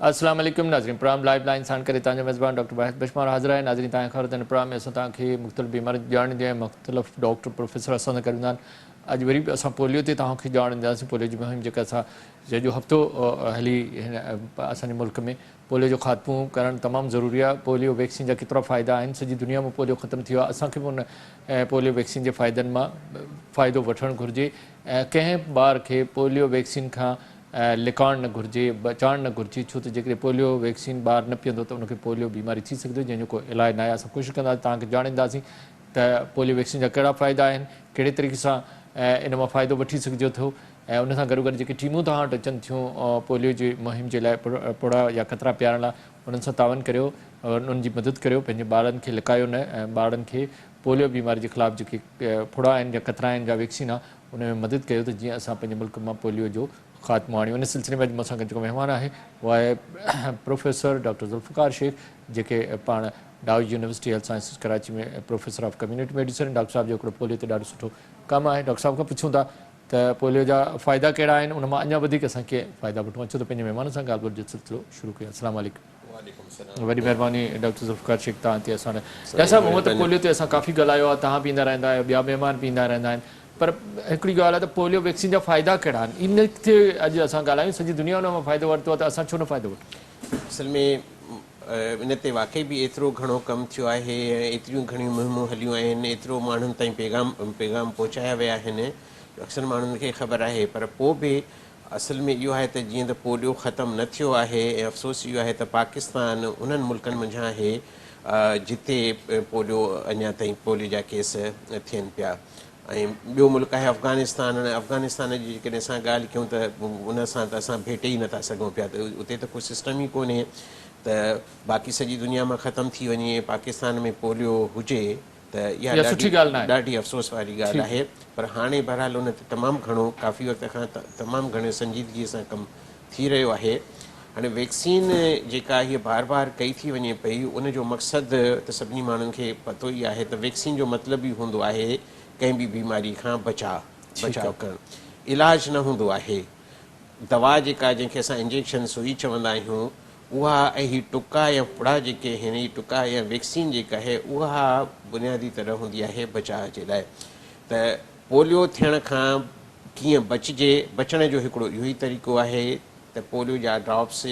اسلام عليڪم ناظرين پروگرام لائيو لائين ساڻ ڪري توهان جو ميزبان ڊاڪٽر واحد بشمار حاضر آهي ناظرين توهان کي خبر ته هن پروگرام ۾ اسان توهان کي مختلف بيمارين جي ڄاڻ ڏيندا آهيون مختلف ڊاڪٽر پروفيسر اسان سان گڏ هوندا آهن اڄ وري به اسان پوليو تي توهان کي ڄاڻ ڏينداسين پوليو جي مهم جيڪا اسان سڄو هفتو هلي هن اسان جي ملڪ ۾ پوليو جو خاتمو ڪرڻ تمام ضروري آهي پوليو ويڪسين جا ڪيترا فائدا آهن سڄي دنيا مان پوليو ختم ٿي ويو آهي اسان کي به ان پوليو ويڪسين جي فائدن مان فائدو وٺڻ گهرجي ۽ ڪنهن ٻار کي پوليو ويڪسين کان لڪائڻ نه گهرجي بچائڻ نه گهرجي ڇو ته جيڪڏهن پوليو ويڪسين ٻار نه پيئندو ته ان کي پوليو بيماري ٿي سگهي ٿي جنهن جو ڪو علاج ناهي اسان ڪوشش ڪنداسين توهان کي ڄاڻينداسين ته پوليو ويڪسين جا ڪهڙا فائدا آهن ڪهڙي طريقي سان ان مان فائدو وٺي سگهجي ٿو ۽ ان سان گڏوگڏ جيڪي ٽيمون توهان وٽ اچن ٿيون پوليو جي مهم جي لاء پڙا يا قطرا پيارڻ لاء انهن سان تعاون ڪريو انهن جي مدد ڪريو پنهنجي ٻارڙن کي لڪايو نه ۽ ٻارڙن کي پوليو بيماري جي خلاف جيڪي ڦڙا آهن يا قطرا آهن يا ويڪسين آهي ان ۾ مدد ڪيو ته جيئن اسان پنهنجي ملڪ مان پوليو جو خاتمو آڻيون ان سلسلي ۾ اڄ مون سان گڏ جيڪو مهمان آهي اهو آهي پروفيسر ڊاڪٽر ذوالفقار شيخ جيڪي پاڻ Dow university health sciences Karachi ۾ professor of community medicine doctor صاحب جو هڪڙو پوليو تي ڏاڍو سٺو ڪم آهي ڊاڪٽر صاحب کان پڇون ٿا ته پوليو جا فائدا ڪهڙا آهن ان مان اڃا وڌيڪ اسان ڪيئن فائدا وٺون اچو ته پنهنجي مهمانن سان ڳالهه ٻولهه جو سلسلو شروع ڪيون السلام عليڪم. وعليڪم السلام. وڏي مهرباني ڊاڪٽر ذوالفقار شيخ توهان تي اسان ڊاڪٽر صاحب هونء ته پوليو تي اسان ڪافي ڳالهايو آهي توهان به ايندا رهندا آهيو ٻيا مهمان به ايندا رهندا آهن پر هڪڙي ڳالهه آهي ته پوليو ويڪسين جا فائدا ڪهڙا آهن ان تي اڄ اسان ڳالهايون سڄي دنيا ان مان فائدو ورتو آهي ته اسان ڇو نه فائدو وٺون. اصل ۾ ان تي واقعي به ايترو گهڻو ڪم ٿيو آهي ۽ ايتريون گهڻيون مهمون هليون آهن، ايترو ماڻهن تائين پيغام پيغام پهچايا ويا آهن جو اڪثر ماڻهن کي خبر آهي پر پوء به اصل ۾ اهو آهي ته جيئن ته پوليو ختم نه ٿيو آهي ۽ افسوس اهو آهي ته پاڪستان انهن ملڪن منجهان آهي جتي پوليو اڃا تائين پوليو جا ڪيس ٿين پيا ۽ ٻيو ملڪ آهي افغانستان هاڻي افغانستان جي جيڪڏهن اسان ڳالهه ڪيون ته ان سان ته اسان ڀيٽي ئي نٿا سگهون پيا ته اتي ته ڪو سسٽم ئي ڪونهي ته باقي سڄي دنيا مان ختم ٿي وڃي ۽ پاڪستان ۾ پوليو هجي ته اها اها سٺي ڳالهه ناهي. ڏاڍي افسوس واري ڳالهه آهي پر هاڻي بهرحال ان تي تمام گهڻو ڪافي وقت کان تمام گهڻي سنجيدگي سان ڪم ٿي رهيو آهي هاڻي ويڪسين جيڪا هيء بار بار ڪئي ٿي وڃي پئي ان جو مقصد ته سڀني ماڻهن کي پتو ئي آهي ته ويڪسين جو مطلب ئي هوندو آهي ڪنهن به بيماري کان بچاء بچاء ڪرڻ علاج نه هوندو آهي دوا جيڪا جنهن کي اسان انجيڪشن سوئي چوندا آهيون اها ۽ هي ٽڪا يا ڦڙا جيڪي آهن هي ٽڪا يا ويڪسين جيڪا آهي اها بنيادي طرح هوندي آهي بچاء جي لاء ته پوليو ٿيڻ کان ڪيئن بچجي، بچڻ جو هڪڙو اهو ئي طريقو آهي ته پوليو جا ڊراپس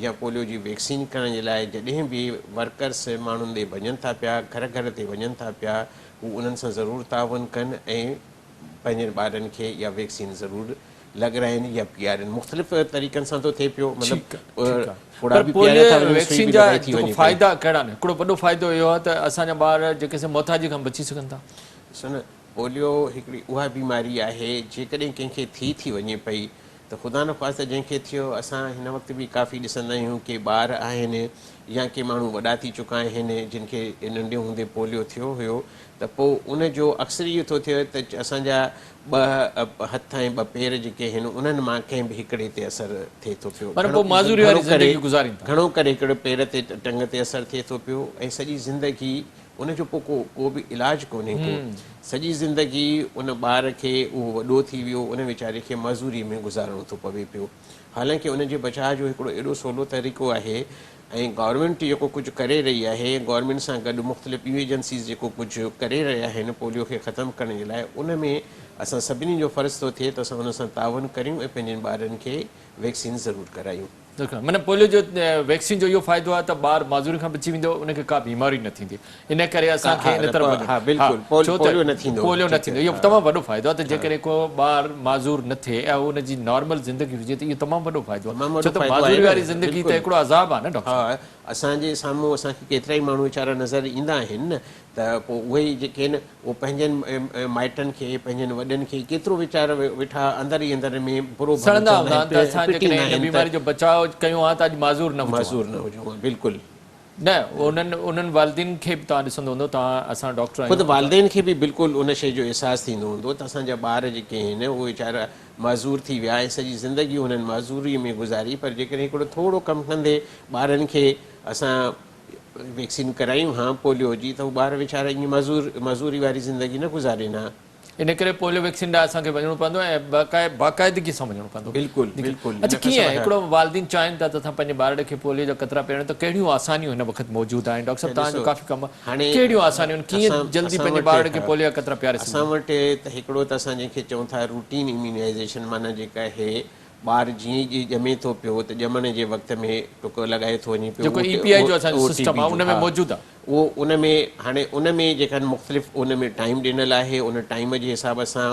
يا پوليو جي ويڪسين ڪرڻ جي لاء جڏهن به ورڪرس ماڻهن ڏي وڃن ٿا پيا، گهر گهر تي وڃن ٿا پيا، هو انهن سان ضرور تعاون ڪن ۽ پنهنجن ٻارن کي اها ويڪسين ضرور لڳرائين يا پيارين. مختلف طريقن سان ٿو ٿئي پيو مطلب ٺيڪ آهي ڦڙا پر به پياريا ٿا پوليو وڃن سوئي ويڪسين به جا لڳائي ٿي جيڪو وڃي پئي. فائدا ڪهڙا آهن؟ هڪڙو وڏو فائدو اهو آهي ته اسان جا ٻار جيڪي سي محتاجي کان بچي سگهن ٿا. ڏسو نه پوليو هڪڙي اها بيماري آهي جيڪڏهن ڪنهن کي ٿي ٿي وڃي پئي ته خدا نخواسته جنهن کي ٿيو اسان هن وقت به ڪافي ڏسندا آهيون ڪي ٻار آهن يا ڪي ماڻهو وڏا ٿي چڪا آهن جن کي ننڍي هوندي پوليو ٿيو هيو ته پوء ان جو اڪثر اهو ٿو ٿئي ته اسان جا ٻه هٿ ۽ ٻه پير جيڪي آهن انهن مان ڪنهن به هڪڙي تي اثر ٿئي ٿو پيو پر پوء معذوري واري زندگي گذارين ٿا. گهڻو ڪري هڪڙي پير تي ٽنگ تي اثر ٿئي ٿو پيو ۽ سڄي زندگي ان جو پوء ڪو ڪو به علاج ڪونهي ڪو. سڄي زندگي ان ٻار کي اهو وڏو ٿي ويو ان ويچاري کي معذوري ۾ گذارڻو ٿو پوي پيو. حالانڪه ان جي بچاء جو هڪڙو ايڏو سولو طريقو آهي ۽ گورنمينٽ جيڪو ڪجهه ڪري رهي آهي گورنمينٽ سان گڏ مختلف ٻيون ايجنسيز جيڪو ڪجهه ڪري رهيا آهن پوليو کي ختم ڪرڻ جي لاء ان ۾ اسان سڀني جو فرض ٿو ٿئي ته اسان ان سان تعاون ڪريون ۽ پنهنجن ٻارن کي ويڪسين ضرور ڪرايون. معنيٰ پوليو جو ويڪسين جو اهو فائدو آهي ته ٻار معذوري کان بچي ويندو ان کي ڪا بيماري نه ٿيندي ان ڪري اسان کي ان طرف وڃڻو ها بلڪل ڇو ته پوليو نه ٿيندو پوليو نه ٿيندو اهو تمام وڏو فائدو آهي ته جيڪڏهن ڪو ٻار معذور نه ٿئي ۽ ان جي نارمل زندگي هجي ته اهو تمام وڏو فائدو آهي ڇو ته معذوري واري زندگي ته هڪڙو عذاب آهي نه ڊاڪٽر صاحب. ها اسان جي سامهون اسان کي ڪيترائي ماڻهو ويچارا نظر ايندا آهن نه ته پوء اهي ئي جيڪي آهن اهي پنهنجن مائٽن کي پنهنجن وڏن کي ڪيترو ويچار ويٺا اندر ئي اندر ۾ برو ڀلو سڙندا چوندا هوندا آهن آهن ته اسان پٽيندا جيڪڏهن هن آهن ته بيماري جو بچاء ڪيون ها ته اڄ معذور نه هجون ها. معذور نه هجون ها بلڪل. نه انهن انهن والدين کي به توهان ڏسندو هوندو توهان اسان ڊاڪٽر خود آهيون ته. والدين کي به بلڪل ان شيء جو احساس ٿيندو هوندو ته اسان جا ٻار جيڪي آهن اهي ويچارا معذور ٿي ويا ۽ سڄي زندگي هنن معذوري ۾ گذاري پر جيڪڏهن هڪڙو ٿورو ڪم ڪندي ٻارن کي اسان ويڪسين ڪرايون ها پوليو جي ته هو ٻار ويچارا ائين معذور معذوري واري زندگي نه گذارين ها. ان ڪري پوليو ويڪسين ڏانهن اسان کي وڃڻو پوندو ۽ باقاعدگي سان وڃڻو پوندو. بلڪل بلڪل. اڇا ڪيئن هڪڙو والدين چاهين ٿا ته اسان پنهنجي ٻارڙي کي پوليو جا قطرا پياريون ته ڪهڙيون آسانيون هن وقت موجود آهن ڊاڪٽر صاحب توهان جو ڪافي ڪم آهي ڪهڙيون آسانيون آهن ڪيئن جلدي پنهنجي ٻارڙي کي پوليو جا قطرا پياري سگهجن. اسان وٽ ته هڪڙو ته اسان جنهن کي چئون ٿا روٽين اميونائيزيشن معنيٰ جيڪا اهي ٻار جيئن ئي ڄمي ٿو پيو ته ڄمڻ جي وقت ۾ ٽڪو لڳايو ٿو وڃي پيو جيڪو اي پي آء جو اسان جو سسٽم آهي ان ۾ موجود آهي. اهو ان ۾ هاڻي ان ۾ جيڪا مختلف ان ۾ ٽائيم ڏنل آهي ان ٽائيم جي حساب سان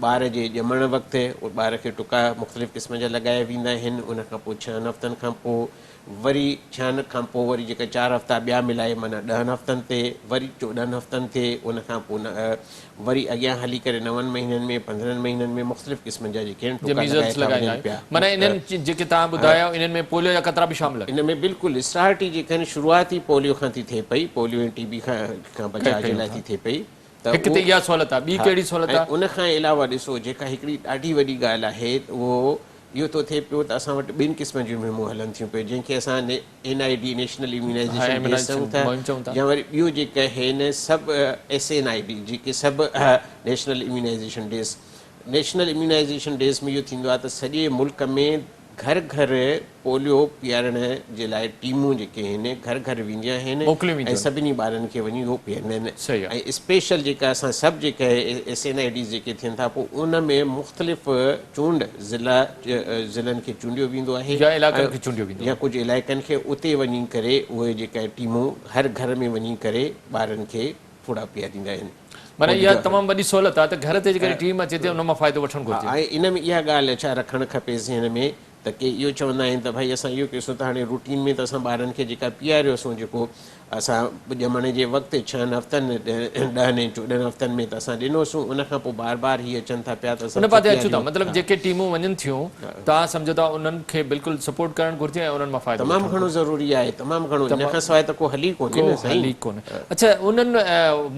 ٻار جي ڄمڻ وقت ٻار کي ٽڪا مختلف قسم جا لڳايا ويندا آهن ان کان پوء ڇهن هفتن کان پوء وري ڇهن کان پوء وري جيڪا چار هفتا ٻيا ملائي معنيٰ ڏهن هفتن تي وري 14 هفتن تي ان کان پوء وري اڳيان هلي ڪري نون مهينن ۾ 15 مهينن ۾ مختلف قسمن جا جيڪي آهن ٽڪا لڳايا ٿا وڃن پيا. معنيٰ انهن جيڪي توهان ٻڌايا انهن ۾ پوليو جا قطرا به شامل آهن. ان ۾ بلڪل اسٽارٽ ئي جيڪا آهن شروعات ئي پوليو کان ٿي ٿئي پئي پوليو ۽ ٽي بي کان بچاء جي لاء ٿي ٿئي پئي ته هڪ ته اها سهولت آهي ٻي ڪهڙي سهولت آهي؟ ۽ ان کان علاوه ڏسو جيڪا هڪڙي ڏاڍي وڏي ڳالهه آهي ته اهو اهو ٿو ٿئي پيو ته اسان وٽ ٻن قسمن جون مهمون هلن ٿيون پيون جنهن کي اسان N I D national immunization days چئون ٿا يا وري ٻيو جيڪي آهن سڀ ايس اين I D جيڪي سڀ national immunization days national immunization days ۾ اهو ٿيندو آهي ته سڄي ملڪ ۾ گهر گهر پوليو پيارڻ جي لاء ٽيمون جيڪي آهن گهر گهر وينديون آهن ۽ سڀني ٻارن کي وڃي اهو پياريندا آهن ۽ اسپيشل جيڪا اسان سڀ جيڪا ايس اين I Ds جيڪي ٿين ٿا پوء ان ۾ مختلف چونڊ ضلع ضلعن کي چونڊيو ويندو آهي يا علائقن کي چونڊيو ويندو يا ڪجهه علائقن کي اتي وڃي ڪري اهي جيڪا ٽيمون هر گهر ۾ وڃي ڪري ٻارن کي ڦوڙا پياريندا آهن. معنيٰ اها تمام وڏي سهولت آهي ته گهر تي جيڪڏهن ٽيم اچي ٿي ان مان فائدو وٺڻ گهرجي. ۽ ان ۾ اها ڳالهه اڇا رکڻ کپي ذهن ۾ ته ڪي اهو چوندا آهن ته ڀائي اسان اهو ڪيوسون ته هاڻي روٽين ۾ ته اسان ٻارن کي جيڪا پياريوسون جيڪو اسان ڄمڻ جي وقت ڇهن هفتن ڏهن ۽ 14 هفتن ۾ ته اسان ڏنوسون ان کان پوء بار بار هي اچن ٿا پيا ته اسان ان پاسي اچون ٿا مطلب جيڪي ٽيمون وڃن ٿيون توهان سمجهو ٿا انهن کي بلڪل سپورٽ ڪرڻ گهرجي ۽ انهن مان فائدو تمام گهڻو ضروري آهي تمام گهڻو ان کان سواء ته ڪو حل ئي ڪونهي نه سائين. ڪو حل ئي ڪونهي اڇا انهن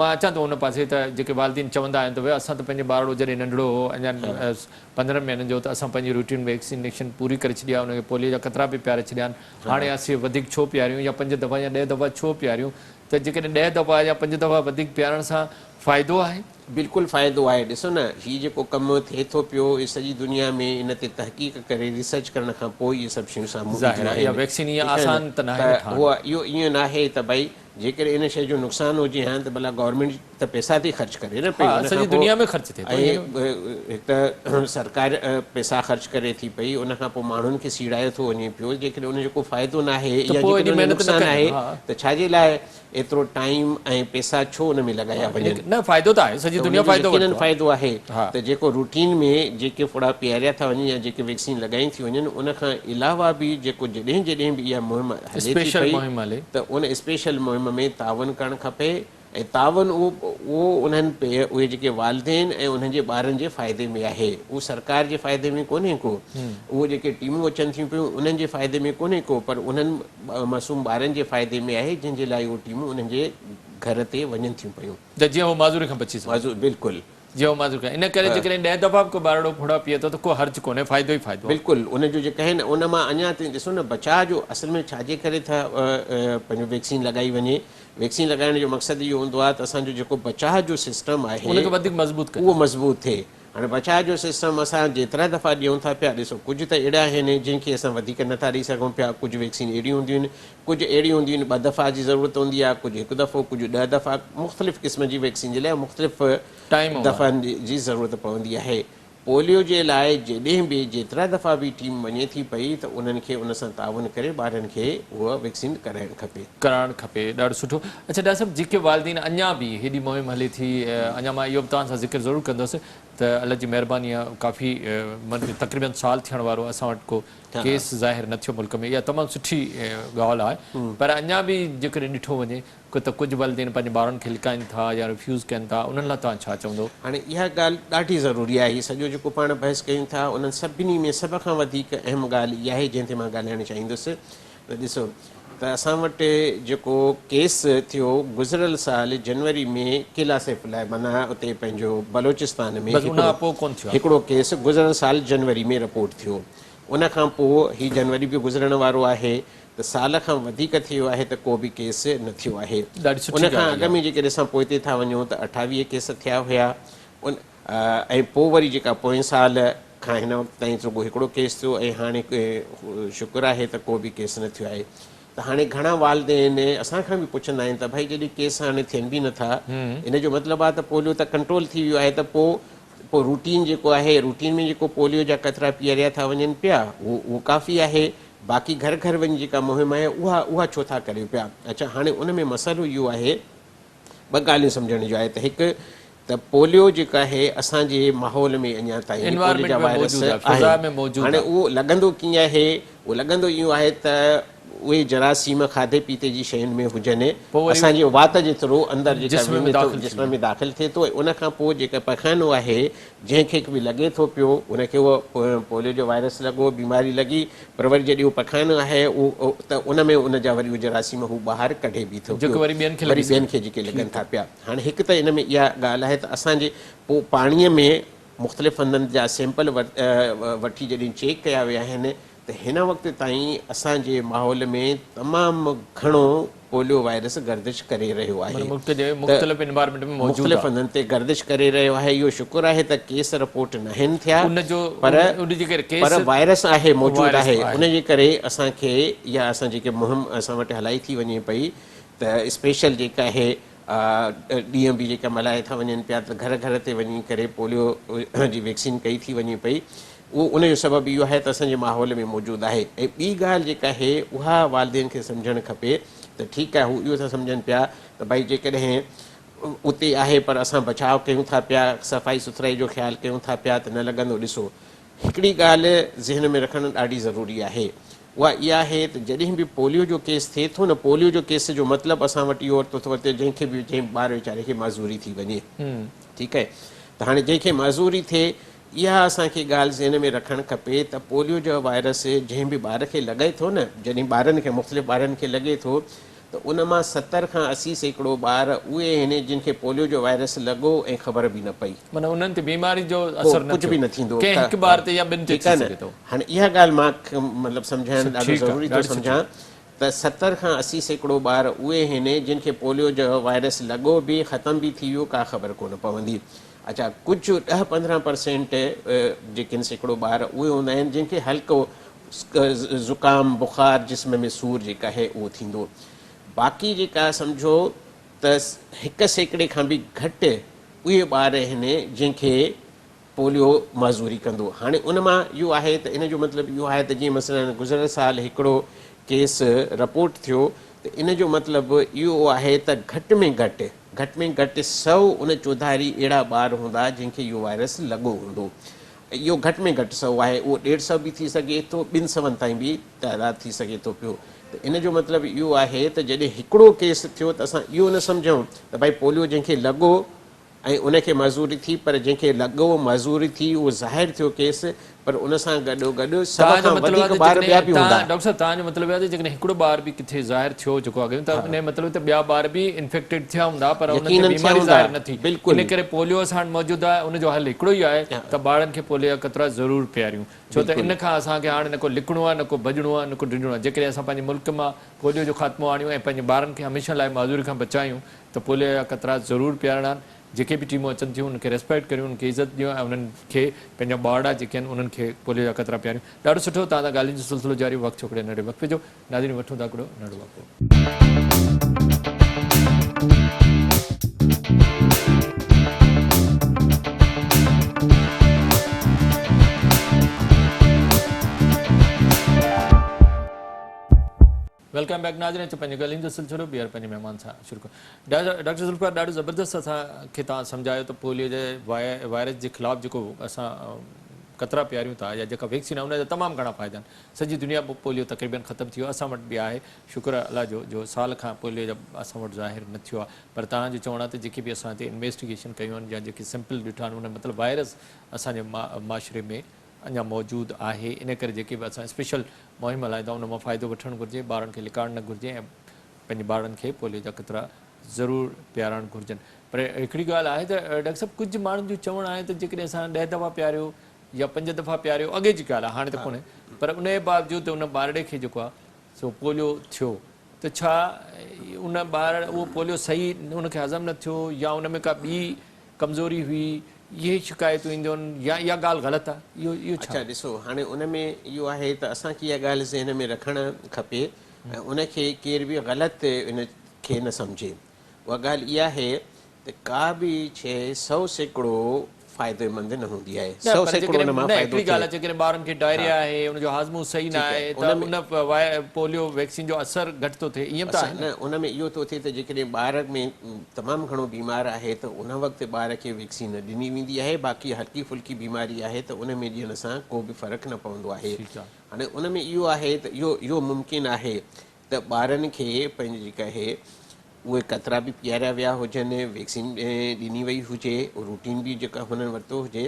مان اچان ٿو ان پاسي ته جيڪي والدين چوندا آهن ته ڀئي اسان ته پنهنجي ٻارڙو جڏهن ننڍڙو هو اڃا 15 مهينن جو هو ته اسان پنهنجي روٽين ويڪسينيشن پوري ڪري ڇڏي آهي ان کي پوليو جا قطرا به پياري ڇڏيا آهن هاڻي اسين وڌيڪ ڇو پياريون يا پنج دفعا يا ڏهه دفعا ڇو پياريون ته جيڪڏهن ڏهه دفعا يا پنج دفعا وڌيڪ پيارڻ سان فائدو آهي؟ بلڪل فائدو آهي ڏسو نه هي جيڪو ڪم ٿئي ٿو پيو اهي سڄي دنيا ۾ ان تي تحقيق ڪري ريسرچ ڪرڻ کان پوء اهي سڀ شيون سامهون ظاهر اينديون آهي اها آهن ويڪسين ائين ٺيڪ آهي نه آسان ته ناهي ته نه ٺاهڻ. اها اهو ائين ناهي ته ڀئي جيڪڏهن ان شيء جو نقصان هجي هان ته ڀلا گورنمينٽ ته پئسا ٿي خرچ ڪري نه پئي ها ان سڄي کان پوء دنيا ۾ خرچ ٿئي ٿو ۽ ائين هڪ ته سرڪار پئسا خرچ ڪري ٿي پئي ان کان پوء ماڻهن کي سيڙايو ٿو وڃي پيو جيڪڏهن ان جو ڪو فائدو ناهي ته يا پوء ايڏي جيڪڏهن ان جو محنت نه نقصان ڪن آهي ها. ته ڇا جي لاء ايترو ٽائيم ۽ پئسا ڇو ان ۾ لڳايا وڃن؟ نه فائدو ته آهي سڄي ته ان دنيا جو فائدو يقينن ورتو آهي. فائدو آهي ها. ته جيڪو روٽين ۾ جيڪي ڦڙا پياريا ٿا وڃن يا جيڪي ويڪسين لڳائي ٿي وڃن ان کان علاوه به جيڪو جڏهن جڏهن به اها مهم هلي ٿي اسپيشل پئي مهم هلي. ته ان اسپيشل مهم ۾ تعاون ڪرڻ کپي ۽ تعاون اهو اهو انهن اهي جيڪي والدين ۽ انهن جي ٻارن جي فائدي ۾ آهي اهو سرڪار جي فائدي ۾ ڪونهي ڪو اهو جيڪي ٽيمون اچن ٿيون پيون انهن جي فائدي ۾ ڪونهي ڪو پر انهن معصوم ٻارن جي فائدي ۾ آهي جن جي لاء اهي ٽيمون انهن جي گهر تي وڃن ٿيون پيون. ته جيئن هو معذوري کان بچي سگهن. معذور بلڪل. جيئن هو معذور کان ان ڪري جيڪڏهن ڏهه دفعا به ڪو ٻارڙو ڦوڙا پيئي ٿو ته ڪو حرج ڪونهي فائدو ئي فائدو آهي. بلڪل ان جو جيڪا آهي نه ان مان اڃا تائين ڏسو نه بچاء جو اصل ۾ ڇا جي ڪري ٿا پنهنجو ويڪسين لڳائي وڃي ويڪسين لڳائڻ جو مقصد اهو هوندو آهي ته اسان جو جيڪو بچاء جو سسٽم آهي ان کي وڌيڪ مضبوط ڪجي. اهو مضبوط ٿئي. هاڻي بچاء جو سسٽم اسان جيترا دفعا ڏيون ٿا پيا ڏسو ڪجهه ته اهڙا آهن جن کي اسان وڌيڪ نٿا ڏئي سگهون پيا ڪجهه ويڪسين اهڙيون هونديون آهن ڪجهه اهڙيون هونديون آهن ٻه دفعا جي ضرورت هوندي آهي ڪجهه هڪ دفعو ڪجهه ڏهه دفعا مختلف قسم جي ويڪسين جي لاء مختلف دفعن جي ضرورت پوندي آهي پوليو جي لاء جڏهن به جيترا دفعا به ٽيم وڃي ٿي پئي ته انهن کي ان سان تعاون ڪري ٻارن کي اها ويڪسين ڪرائڻ کپي. ڪرائڻ کپي ڏاڍو سٺو. اڇا ڊاڪٽر صاحب جيڪي والدين اڃا به هيڏي مهم هلي ٿي اڃا مان اهو به توهان سان ذڪر ضرور ڪندس ته الله جي مهرباني آ ڪافي تقريبن سال ٿيڻ وارو اسان وٽ ڪو ڪيس ظاهر نه ٿيو ملڪ ۾ اها تمام سٺي ڳالهه آهي پر اڃا به جيڪڏهن ڏٺو وڃي ته ڪجهه والدين پنهنجي ٻارن کي لڪائين ٿا يا ريفيوز ڪن ٿا انهن لاء توهان ڇا چوندو؟ هاڻي اها ڳالهه ڏاڍي ضروري آهي هي سڄو جيڪو پاڻ بحث ڪيون ٿا انهن سڀني ۾ سڀ کان وڌيڪ اهم ڳالهه اها آهي جنهن تي مان ڳالهائڻ چاهيندس ته ڏسو ته اسان وٽ جيڪو ڪيس ٿيو گذريل سال جنوري ۾ قلعه سيف الله معنيٰ اتي پنهنجو بلوچستان ۾ بس ان کان پوء ڪونه ٿيو آهي. هڪڙو ڪيس گذريل سال جنوري ۾ رپورٽ ٿيو ان کان پوء هي جنوري به گذرڻ وارو آهي ته سال کان وڌيڪ ٿي ويو آهي ته ڪو به ڪيس نه ٿيو آهي ڏاڍي سٺي ان کان ڳالهه اڳ آهي ۾ جيڪڏهن اسان پوئتي ٿا وڃون ته 28 ڪيس ٿيا هيا ان ۽ پوء وري جيڪا پوئين سال کان هن وقت تائين رڳو هڪڙو ڪيس ٿيو ۽ هاڻي شڪر آهي ته ڪو به ڪيس نه ٿيو آهي ته هاڻي گهڻا والدين اسان کان به پڇندا آهن ته ڀائي جڏهن ڪيس هاڻي ٿين به نٿا ان جو مطلب آهي ته پوليو ته ڪنٽرول ٿي ويو آهي ته پوء پوء روٽين جيڪو آهي روٽين ۾ جيڪو پوليو جا قطرا پياريا ٿا وڃن پيا اهو اهو ڪافي آهي باقي گهر گهر وڃي جيڪا مهم آهي اها اها ڇو ٿا ڪريو پيا اڇا هاڻي ان ۾ مسئلو اهو آهي ٻه ڳالهيون سمجهڻ جون آهي ته هڪ ته پوليو جيڪو آهي اسان جي ماحول ۾ اڃا تائين پوليو جا وائرس آهن هاڻي اهو لڳندو ڪيئن آهي اهو لڳندو اهو آهي ته اهي جراثيم کاڌي پيتي جي شين ۾ هجن اسان جي وات جي ٿرو اندر جيڪا وڃي ٿو جسم ۾ داخل ٿئي ٿو ۽ ان کان پوء جيڪا پخانو آهي جنهن کي به لڳي ٿو پيو ان کي اهو پوليو جو وائرس لڳو بيماري لڳي پر وري جڏهن اهو پخانو آهي اهو ته ان ۾ ان جا وري اهي جراثيم هو ٻاهر ڪڍي به ٿو پيو وري ٻين کي جيڪي لڳن ٿا پيا هاڻي هڪ ته ان ۾ اها ڳالهه آهي ته اسان جي پوء پاڻيء ۾ مختلف هنڌن جا سيمپل وٺي جڏهن چيڪ ڪيا ويا آهن ته هن وقت تائين اسان جي ماحول ۾ تمام گهڻو پوليو وائرس گردش ڪري رهيو آهي ملڪ جي مختلف انوائرمينٽ ۾ موجود مختلف هنڌن تي گردش ڪري رهيو آهي اهو شڪر آهي ته ڪيس رپورٽ ناهن ٿيا ان جو پر ان جي ڪري ڪيس پر وائرس آهي موجود آهي ان جي ڪري اسان کي يا اسان جيڪي مهم اسان وٽ هلائي ٿي وڃي پئي ته اسپيشل جيڪا آهي ڏينهن به جيڪا ملهائي ٿا وڃن پيا ته گهر گهر تي وڃي ڪري پوليو جي ويڪسين ڪئي ٿي وڃي پئي اهو ان جو سبب اهو آهي ته اسان جي ماحول ۾ موجود آهي ۽ ٻي ڳالهه جيڪا آهي اها والدين کي سمجهڻ کپي ته ٺيڪ آهي هو اهو ٿا سمجهن پيا ته ڀائي جيڪڏهن اتي آهي پر اسان بچاء ڪيون ٿا پيا صفائي سٿرائي جو خيال ڪيون ٿا پيا ته نه لڳندو ڏسو هڪڙي ڳالهه ذهن ۾ رکڻ ڏاڍي ضروري آهي اها اها آهي ته جڏهن به پوليو جو ڪيس ٿئي ٿو نه پوليو جو ڪيس جو مطلب اسان وٽ اهو ورتو ٿو وڃي جنهن کي به جنهن ٻار ويچاري کي معذوري ٿي وڃي ٺيڪ آهي ته هاڻي جنهن کي معذوري ٿئي اها اسان کي ڳالهه ذهن ۾ رکڻ کپي ته پوليو جو وائرس جنهن به ٻار کي لڳي ٿو نه جڏهن ٻارن کي مختلف ٻارن کي لڳي ٿو ته ان مان 70 کان 80% ٻار اهي آهن جن کي پوليو جو وائرس لڳو ۽ خبر به نه پئي. معنيٰ انهن تي بيماري جو اثر نه ڪجهه به نه ٿيندو. ڪنهن هڪ ٻار تي يا ٻن تي ٿي سگهي ٿو. هاڻي اها ڳالهه مان مطلب سمجهائڻ ڏاڍو ضروري ٿو سمجهان ته 70 کان 80% ٻار اهي آهن جن کي پوليو جو وائرس لڳو به ختم به ٿي ويو ڪا خبر ڪونه پوندي. اڇا ڪجهه ڏهه 15 پرسينٽ جيڪي آهن سيڪڙو ٻار اهي هوندا آهن جن کي هلڪو زڪام بخار جسم ۾ سور جيڪا آهي اهو ٿيندو باقي جيڪا سمجهو ته 1% کان به گهٽ اهي ٻار آهن جن کي پوليو معذوري ڪندو هاڻي ان مان اهو آهي ته ان جو مطلب اهو آهي ته جيئن مثلا گذريل سال هڪڙو ڪيس رپورٽ ٿيو ته ان جو مطلب اهو آهي ته گهٽ ۾ گهٽ گهٽ ۾ گهٽ 100 ان چوڌاري اهڙا ٻار هوندا جن کي اهو وائرس لڳو هوندو. اهو گهٽ ۾ گهٽ 100 آهي، اهو 150 به ٿي سگهي ٿو، ٻن سون تائين به تعداد ٿي سگهي ٿو پيو. ته ان جو مطلب اهو آهي ته جڏهن هڪڙو ڪيس ٿيو ته اسان اهو نه سمجهون ته ڀائي پوليو جنهن کي لڳو ۽ ان کي معذوري ٿي پر جنهن کي لڳو معذوري ٿي اهو ظاهر ٿيو ڪيس پر ان سان گڏو گڏ سڀ توهان جو کان مطلب آهي وڌيڪ ته ٻار ٻيا جيڪڏهن به هوندا. توهان ڊاڪٽر صاحب توهان جو مطلب اهو آهي ته جيڪڏهن هڪڙو ٻار به ڪٿي ظاهر ٿيو جيڪو اڳ ۾ ته ان جو مطلب ته ٻيا ٻار به انفيڪٽيڊ ٿيا هوندا پر انهن کي يقينن ٿيا بيماري هوندا ظاهر نه ٿي بلڪل. ان ڪري پوليو اسان وٽ موجود آهي ان جو حل هڪڙو ئي آهي ته ٻارن کي پوليو جا قطرا ضرور پياريون ڇو ته ان کان اسان کي هاڻي نه ڪو لڪڻو آهي نه ڪو ڀڄڻو آهي نه ڪو ڊڄڻو آهي جيڪڏهن اسان پنهنجي ملڪ مان پوليو جو خاتمو آڻيون ۽ پنهنجي ٻارن کي هميشه لاء معذوري کان بچايون ته پوليو جا قطرا ضرور پيارڻا آهن جيڪي به ٽيمون اچن ٿيون انهن کي ريسپيڪٽ ڪريون انهن کي عزت ڏيون ۽ انهن کي پنهنجا ٻارڙا جيڪي آهن انهن کي پوليو جا قطرا پياريون ڏاڍو سٺو توهان سان ڳالهين جو سلسلو جاري وقت ڇوڪري ننڍڙي وقفي جو ناظرين وٺون ٿا هڪڙو ننڍڙو وقفو. Welcome back ناظرين اچو پنهنجي ڳالهين جو سلسلو ٻيهر پنهنجي مهمان سان شروع ڪيون ڊاڪٽر ذوالفقار ڏاڍو زبردست اسان کي توهان سمجهايو ته پوليو جي وائرس جي خلاف جيڪو اسان قطرا پياريون ٿا يا جيڪا ويڪسين آهي ان جا تمام گهڻا فائدا آهن سڄي دنيا ۾ پوليو تقريبن ختم ٿي ويو اسان وٽ به آهي شڪر آهي الله جو جو سال کان پوليو جا اسان وٽ ظاهر نه ٿيو آهي پر توهان جو چوڻ آهي ته جيڪي به اسان هتي انويسٽيگيشن ڪيون آهن يا جيڪي سيمپل ڏٺا آهن ان مطلب وائرس اسان جي معاشري ۾ اڃا موجود آهي ان ڪري جيڪي به اسان اسپيشل مهم هلائين ٿا ان مان فائدو وٺڻ گهرجي ٻارن کي لڪائڻ نه گهرجي ۽ پنهنجي ٻارڙن کي پوليو جا قطرا ضرور پيارڻ گهرجن پر هڪڙي ڳالهه آهي ته ڊاڪٽر صاحب ڪجهه ماڻهن جو چوڻ آهي ته جيڪڏهن اسان 10 دفعا پياريو يا 5 دفعا پياريو اڳي جي ڳالهه آهي هاڻي ته ڪونهي پر ان جي باوجود ان ٻارڙي کي جيڪو آهي سو پوليو ٿيو ته ڇا ان ٻار اهو پوليو صحيح ان کي هضم نه ٿيو يا ان ۾ ڪا ٻي ڪمزوري هئي اهي شڪايتون اينديون آهن يا اها ڳالهه غلط آهي اهو اهو ڇا؟ اڇا ڏسو هاڻي ان ۾ اهو آهي ته اسان کي اها ڳالهه ذهن ۾ رکڻ کپي ۽ ان کي ڪير به غلط ان کي نه سمجهي اها ڳالهه اها آهي ته ڪا به شيء 100% فائديمند نه هوندي آهي نه سؤ پر سيڪڙو ان جيڪڏهن مان نه فائدو هڪڙي ٿئي ڳالهه آهي جيڪڏهن ٻارن کي ها ڊائريا آهي ان جو هاضمو صحيح نه ٺيڪ آهي آهي ته ان ۾ ان پوليو ويڪسين جو اثر گهٽ ٿو ٿئي ائين به ته اسان آهي نه. نه ان ۾ اهو ٿو ٿئي ته جيڪڏهن ٻار ۾ تمام گهڻو بيمار آهي ته ان وقت ٻار کي ويڪسين نه ڏني ويندي آهي باقي هلڪي ڦلڪي بيماري آهي ته ان ۾ ڏيڻ سان ڪو به فرق نه پوندو آهي ٺيڪ آهي. هاڻي ان ۾ اهو آهي ته اهو اهو ممڪن آهي ته ٻارن کي پنهنجي جيڪا آهي اهي قطرا به پياريا ويا هجن، ويڪسين ڏني وئي هجي، روٽين به جيڪا هنن ورتو هجي،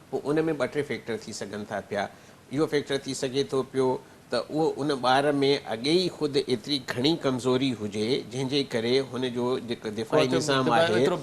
پوء ان ۾ ٻه ٽي فيڪٽر ٿي سگهن ٿا پيا. اهو فيڪٽر ٿي سگهي ٿو پيو ته اهو ان ٻار ۾ اڳي ئي خود ايتري گهڻي ڪمزوري هجي جنهن جي ڪري هن جو جيڪو دفاعي نظام آهي اهو ايترو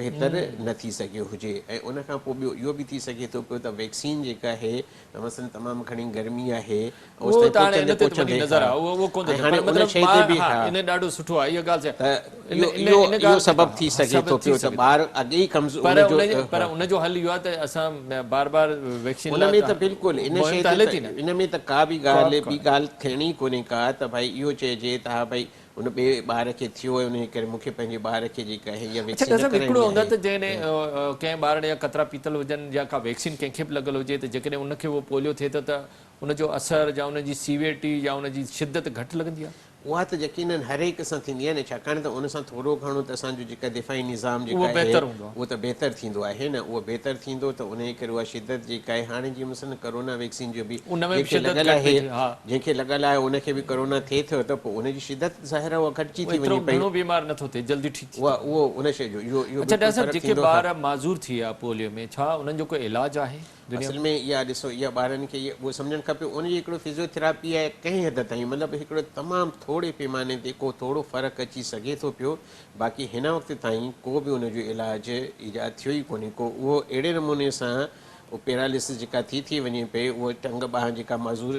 بهتر نه ٿي سگهيو هجي ۽ ان کان پوء ٻيو اهو به ٿي سگهي ٿو پيو ته ويڪسين جيڪا آهي ته مثلاً تمام گهڻي گرمي آهي اهو ته هاڻي ان تي ته وڏي نظر آهي اهو اهو ڪونه ٿو ۽ ٿئي هاڻي پر ان مطلب شيء تي ٻار به ها ها ان ڏاڍو سٺو آهي اها ڳالهه صحيح ته ان اهو ان اهو ان اهو ڳالهه تي سبب ها ٿي سگهي سبب ٿو ٿي پيو ته سگهي ٿو ٻار اڳي ئي ڪمزور پر ان جو ان جي پر ها ان جو حل اهو آهي ته اسان بار بار ويڪسين ان لاء ۾ ته ته بلڪل ان مهم شيء ته تي هلي ته ٿي نه ان ۾ ته ڪا به ڪا ڳالهه به ٻي ڪانه ڳالهه ٿيڻي ڪونهي ڪا ته ڀائي اهو چئجي ته ها ڀائي ان ٻئي ٻار کي ٿيو ۽ ان جي ڪري مون کي پنهنجي ٻار کي جيڪا آهي اها اڇا ويڪسين ڊاڪٽر نه صاحب ڪرائڻي هڪڙو هوندو آهي آهي ته جيڪڏهن ڪنهن ٻارڙي جا قطرا پيتل هجن يا ڪا ويڪسين ڪنهن کي به لڳل هجي ته جيڪڏهن ان کي اهو پوليو ٿئي ٿو ته ان جو اثر يا ان جي سيويرٽي يا ان جي شدت گهٽ لڳندي آهي؟ اها ته يقينن هر هڪ سان ٿيندي آهي نه ڇاڪاڻ ته ان سان ٿورو گهڻو ته اسان جو جيڪا دفاعي نظام جيڪا اهو آهي بهتر هوندو آهي. اهو ته بهتر ٿيندو آهي نه اهو بهتر ٿيندو ته ان جي ڪري اها شدت جيڪا آهي هاڻي جيئن مثلاً ڪرونا ويڪسين جو به ان ۾ به جنهن کي شدت لڳل گهٽ آهي پئي ٿئي ها. جنهن کي لڳل آهي ان کي به ڪرونا ٿئي ٿو ته پوء ان جي شدت ظاهر آهي اها گهٽجي ٿي ايترو وڃي پئي. گهڻو بيمار نٿو ٿئي جلدي ٺيڪ ٿي اها ٿو وڃي. اهو ان شيء جو اهو اهو اڇا بلڪل ڊاڪٽر صاحب فرق جيڪي ٿيندو ها. ٻار معذور ٿي ويا پوليو ۾ ڇا انهن جو ڪو علاج آهي؟ دنيا اصل ۾ اها ڏسو اها ٻارن کي اهو سمجهڻ کپي ان جي هڪڙو فزيوٿراپي آهي ڪنهن حد تائين مطلب هڪڙو تمام ٿوري پيماني تي ڪو ٿورو فرق اچي سگهي ٿو پيو باقي هن وقت تائين ڪو به ان جو علاج ايجاد ٿيو ئي ڪونهي ڪو اهو اهڙي نموني سان اهو پيرالسس جيڪا ٿي ٿي وڃي پئي اهو ٽنگ ٻانهن جيڪا معذور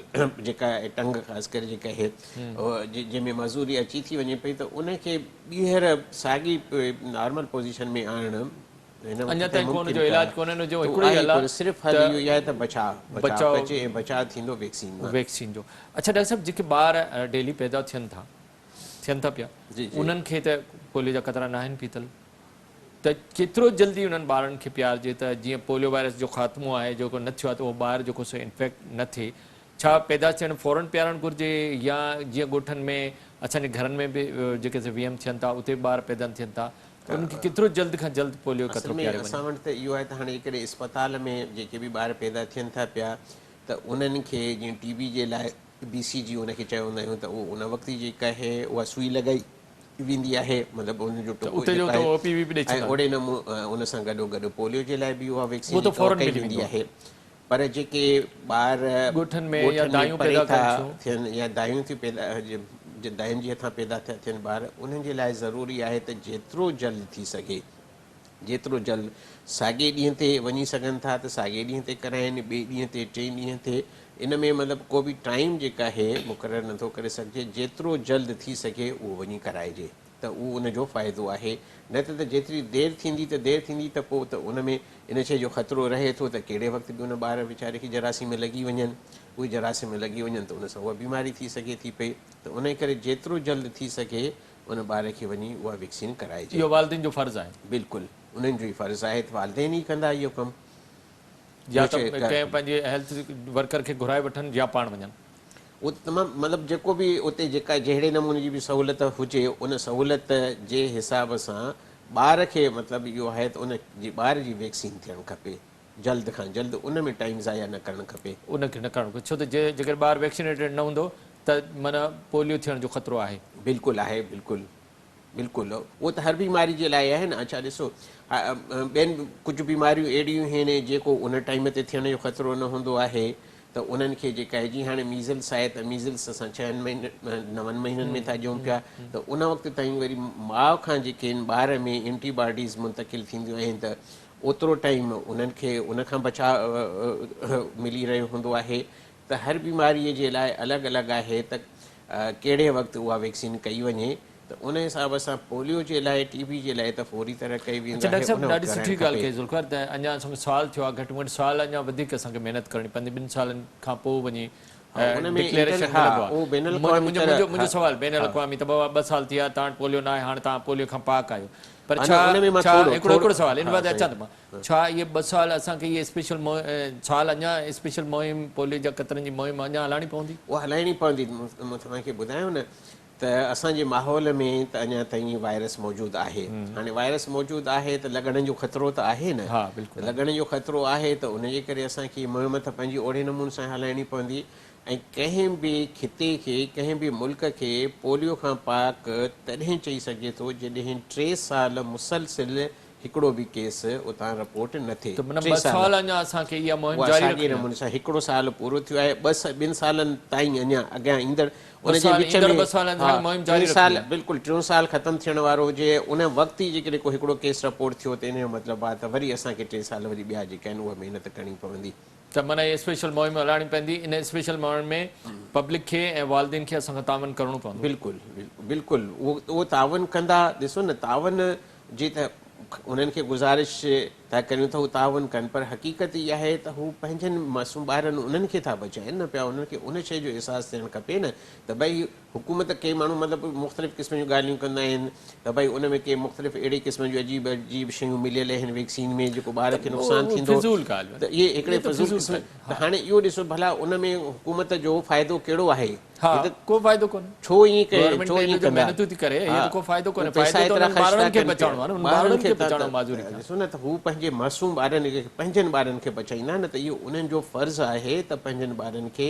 جيڪا آهي ٽنگ خاص ڪري جيڪا آهي جنهن ۾ معذوري اچي ٿي وڃي پئي ته ان کي ٻيهر ساڳي نارمل پوزيشن ۾ آڻڻ هن وقت اڃا تائين تائين ڪو ان ممڪن جو علاج ڪانه ڪونهي ان جو ته هڪڙو ئي آهي حل آهي ڪونه صرف حل ته اهو ئي آهي ته بچاء بچاء بچاء ڪجي ۽ بچاء ٿيندو ويڪسين مان. ويڪسين جو اڇا ڊاڪٽر صاحب جيڪي ٻار ڊيلي پيدا ٿين ٿا ٿين ٿا پيا جي جي انهن کي ته پوليو جا قطرا ناهن پيتل ته ڪيترو جلدي انهن ٻارن کي پيارجي ته جيئن پوليو وائرس جو خاتمو آهي جيڪو نه ٿيو آهي ته اهو ٻار جيڪو سو انفيڪٽ نه ٿئي ڇا پيدا ٿيڻ فورن پيارڻ گهرجي يا جيئن ڳوٺن ۾ اسان جي گهرن ۾ به جيڪي سي ويم ٿين ٿا اتي به ٻار پيدا ٿين ٿا ته انهن کي ڪيترو جلد کان جلد پوليو اصل قطرو ۾ پياريو وڃي. اسان وٽ ته اهو آهي ته هاڻي جيڪڏهن اسپتال ۾ جيڪي به ٻار پيدا ٿين ٿا پيا ته انهن کي جيئن ٽي بي جي لاء بي سي جي ان کي چوندا آهيون ته اهو ان وقت ئي جيڪا آهي اها سوئي لڳائي ويندي آهي مطلب ان جو ته ٽڪو اتي جو جيڪو ته آهي او پي وي به ڏئي ۽ ڇڏندا آهن. اهڙي نموني ان سان گڏو گڏ پوليو جي لاء به اها ويڪسين اهو ته جيڪا اها فورن ڪئي ملي ويندي ويندو آهي. آهي پر جيڪي ٻار ڳوٺن ۾ يا ڳوٺن ۾ دايون پري پيدا ٿا ڪن ٿيون. ٿين يا دايون ٿيون پيدا داين جي هٿان پيدا ٿيا ٿين ٻار انهن جي لاء ضروري آهي ته جيترو جلد ٿي سگهي جيترو جلد ساڳئي ڏينهن تي وڃي سگهن ٿا ته ساڳئي ڏينهن تي ڪرائين ٻئي ڏينهن تي ٽئين ڏينهن تي ان ۾ مطلب ڪو به ٽائيم جيڪا آهي مقرر نٿو ڪري سگهجي جيترو جلد ٿي سگهي اهو وڃي ڪرائجي ته اهو ان جو فائدو آهي نه ته ته جيتري دير ٿيندي ته دير ٿيندي ته پوء ته ان ۾ ان شيء جو خطرو رهي ٿو ته ڪهڙي وقت به ان ٻار ويچاري کي جراثيم لڳي وڃن اهي جراثيم لڳي وڃن ته ان سان اها بيماري ٿي سگهي ٿي پئي ته انهي ڪري جيترو جلد ٿي سگهي ان ٻار کي وڃي اها ويڪسين ڪرائجي. اهو والدين جو فرض آهي. بلڪل انهن جو ئي فرض آهي ته والدين ئي ڪندا اهو ڪم. يا ته ڪنهن پنهنجي هيلٿ ورڪر کي گهرائي وٺن يا پاڻ وڃن. اهو ته تمام مطلب جيڪو به اتي جيڪا جهڙي نموني جي به سهولت هجي ان سهولت جي حساب سان ٻار کي مطلب اهو آهي ته ان جي ٻار جي ويڪسين ٿيڻ کپي جلد کان جلد ان ۾ ٽائيم ضايع نه ڪرڻ کپي. ان کي نه ڪرڻ کپي ڇو ته جيڪڏهن ٻار ويڪسينيٽيڊ نه هوندو ته معنيٰ پوليو ٿيڻ جو خطرو آهي. بلڪل آهي بلڪل. بلڪل اهو ته هر بيماري جي لاء آهي نه اڇا ڏسو ٻين ڪجهه بيماريون اهڙيون آهن جيڪو ان ٽائيم تي ٿيڻ جو خطرو نه هوندو آهي ته انهن کي جيڪا آهي جيئن هاڻي ميزلس آهي ته ميزلس اسان ڇهن مهينن نون مهينن ۾ ٿا ڏيون پيا ته ان وقت تائين وري ماء کان جيڪي آهن ٻار ۾ اينٽي باڊيز منتقل ٿينديون آهن ته اوترو ٽائيم انهن کي ان کان بچاء ملي رهيو هوندو آهي ته هر بيماري جي لاء الڳ الڳ آهي ته ڪهڙي وقت اها ويڪسين ڪئي وڃي ته ان حساب سان پوليو جي لاء ٽي بي جي لاء ته فوري طرح ڪئي اڇا ويندو ڊاڪٽر آهي صاحب ان وقت ڏاڍي ڪرائڻ سٺي ڳالهه کپي. ڪئي ذوالفقار ته اڃا اسان کي سال ٿيو آهي گهٽ ۾ گهٽ سال اڃا وڌيڪ اسان کي محنت ڪرڻي پوندي ٻن سالن کان پوء وڃي ها ان ۾ انٽر ڊڪليئريشن ها ملندو آهي اهو بين الاقوامي منهنجو طرح منهنجو ها منهنجو سوال بين ها الاقوامي ته بابا ٻه سال ٿي ويا توهان وٽ پوليو ناهي هاڻ توهان پوليو کان پاڪ آهيو پر ها نه ڇا ان ۾ مان ڇا ٿورو هڪڙو ٿورو هڪڙو سوال ان ها بعد سائين اچان ٿو مان ڇا اهي ٻه سال اسان کي اهي اسپيشل سال اڃا اسپيشل مهم پوليو جا قطرن جي مهم اڃا هلائڻي پوندي؟ اها هلائڻي پوندي مون توهان کي ٻڌايو نه ته اسان جي ماحول ۾ ته اڃا تائين وائرس موجود آهي هاڻي وائرس موجود آهي ته لڳڻ جو خطرو ته آهي نه ها بلڪل ته لڳڻ جو خطرو آهي ته ان جي ڪري اسان کي مهم ته پنهنجي اوڙي نموني سان هلائڻي پوندي ۽ ڪنهن به خطي کي ڪنهن به ملڪ کي پوليو کان پاڪ تڏهن چئي سگهجي ٿو جڏهن 3 سال مسلسل هڪڙو به ڪيس اتان رپورٽ نه ٿئي. ته معنيٰ 3 ٻه سال سال اڃا اسان کي اها مهم اها جاري ساڳئي رکڻي آهي. نموني سان هڪڙو سال پورو ٿيو آهي، ٻه ٻن سالن تائين اڃا اڳيان ايندڙ ٻه ان جي سال وچ ايندڙ ۾ ٻه سالن ها اسان کي مهم جاري ٽيون رکڻي سال آهي. بلڪل ٽيون سال ختم ٿيڻ وارو هجي ان وقت ئي جيڪڏهن ڪو هڪڙو ڪيس رپورٽ ٿيو ته ان جو مطلب آهي ته وري اسان کي 3 سال وري ٻيا جيڪا آهن اها محنت ڪرڻي پوندي. ته معنيٰ هي اسپيشل مهم هلائڻي پوندي ان اسپيشل مهم ۾ پبلڪ کي ۽ والدين کي اسان کان تعاون ڪرڻو پوندو. بلڪل بلڪل اهو تعاون ڪندا ڏسو نه تعاون جي ته انهن کي گذارش ٿا ڪريون ته هو تعاون ڪن پر حقيقت اها آهي ته هو پنهنجن معصوم ٻارن انهن کي ٿا بچائين نه پيا انهن کي ان شيء جو احساس ٿيڻ کپي نه ته ڀئي حڪومت ڪي ماڻهو مطلب مختلف قسم جون ڳالهيون ڪندا آهن ته ڀئي ان ۾ ڪي مختلف اهڙي قسم جون عجيب عجيب شيون مليل آهن ويڪسين ۾ جيڪو ٻار کي نقصان ٿيندو فضول ڳالهه ته اهي هڪڙي فضول قسم ته هاڻي اهو ڏسو ڀلا ان ۾ حڪومت جو فائدو ڪهڙو آهي ها ڪو فائدو ڪونهي. ڇو ائين ڪري گورنمينٽ ڇو ته ائين ايڏو جو ڪندا محنتون ٿي ڪري ها اهو ته ڪو فائدو هو ڪونهي پئسا فائدو ته ايترا انهن خرچ ٿا ٻارڙن کي ڪن پيا بچائڻو آهي نه انهن ٻارن ٻارڙن کي کي ٿا بچائڻو آهي معذوري کان. ڏسو نه ته هو پنهنجي معصوم ٻارن کي پنهنجن ٻارن کي بچائيندا نه ته اهو انهن جو فرض آهي ته پنهنجن ٻارن کي